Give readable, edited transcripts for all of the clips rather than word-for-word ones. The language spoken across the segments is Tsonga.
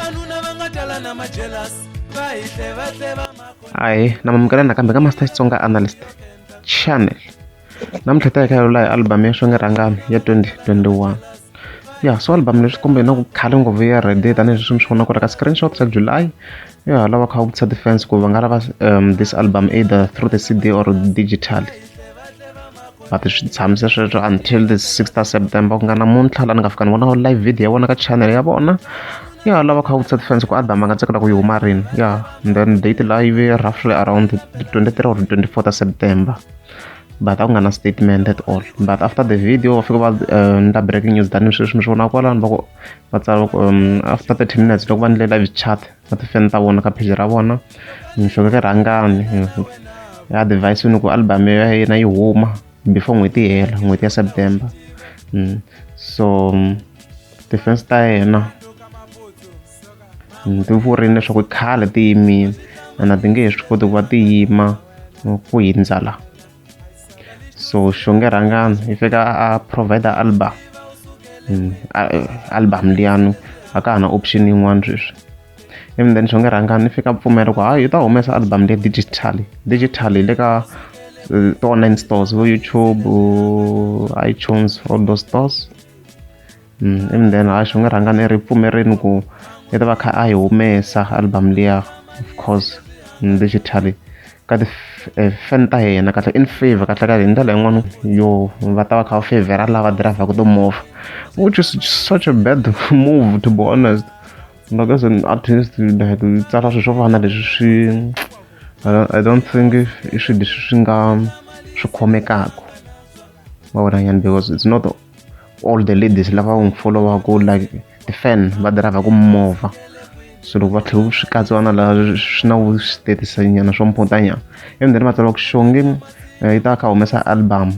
Vavanuna va nga tala na majealous va hi hlevahleva. Ahee, na mamukela nakambe ka Master Xitsonga Analyst Channel. Namuntlha ta hi kha hi hi album ya Xongi Rhangani ya 2021. Ya so album leswi kumbe na ku khale ngopfu ya ready tanihileswi mi swi vonaka ku ri ka screenshot xa July. Ya lava kha vutisa ti-fans ku va nga lava this album either through the CD or digitally. But swi tshamise sweswo until the 6th of September ku nga namuntlha laha ni nga fika ni vona live video ya vona ka channel ya vona. Ya lava kha vutisa ti-fans ku album va nga tsakela ku yi huma rini. Ya and then date live roughly around the 23 or 24 ta September. But a ku nga na statement at all. But after the video va fika va endla breaking news tanihi sweswi mi swi vonaka kwalano va ku va tsala ku after 30 minutes loko va endle live chat na ti-fan ta vona ka page ra vona Xongi Rhangani ya advise ku album ya yena yi huma before n'hweti yi hela n'hweti ya September. So ti-fans ta yena ti vurile leswaku i khale ti yimile and a ti nge he swi koti ku va ti yima ku hundza la. So Xongi Rhangani i fika a provide album album liyani a ka ha na option yin'wana sweswi. And then Xongi Rhangani i fika a pfumela ku hayi u ta humesa album leyi digitally, digitally le ka ti-online stores vo YouTube, iTunes, all those stores. And then hayi Xongi Rhangani i ri pfumerini ku i ta va kha a yi humesa album liya of course digitally ka ti-fan ta yena kahle in favor kahle kahle hi ndlela yin'wana yo va ta va kha va favor lava dirayivhaka timovha which is such a bad move to be honest. Like as an artist like u tsala swilo swo fana na leswi swi I don't think i swilo leswi swi nga swi khomekaka wa vona nyana because it's not all the ladies lava n'wi follow-aku like ti-fan va dirayivhaku movha. So loko va tlhela swi katsiwa na laha swi na vu nyana swo mpunta nyana. And then va tsala ku Xongi yi ta kha humesa album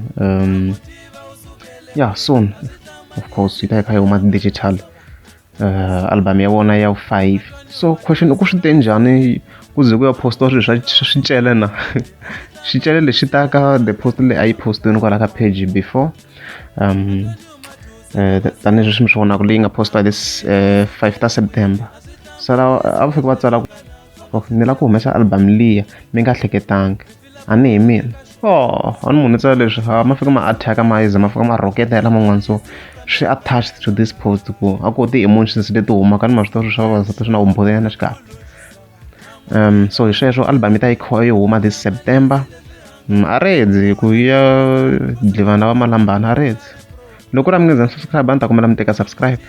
yeah soon of course yi ta yi kha yi huma digital album ya vona ya 5. So question i ku swi te njhani ku ze ku ya postiwa swilo swa swicele na xicele lexi ta ka the post leyi a yi postiwini kwala ka page before tanihileswi mi swi vonaka leyi nga postiwa this 5 ta September. So la a va fika va tsala ku ni lava ku humesa album liya mi nga hleketangi a ni hi mina. Oh a ni munhu tsala leswi ha ma fika ma attack ma yiza ma fika ma rhoketela man'wana so swi attached to this post ku a ku ti-emotions leti humaka ni ma swi tiva swa vavasati swi na vumbhoni nyana xikarhi. So hi sweswo album yi ta yi kha yi huma this September. A redzi ku ya dliva na va malambana a redzi. Loko ku ri a mi nge za ni subscribe a ni ta kombela mi teka subscribe.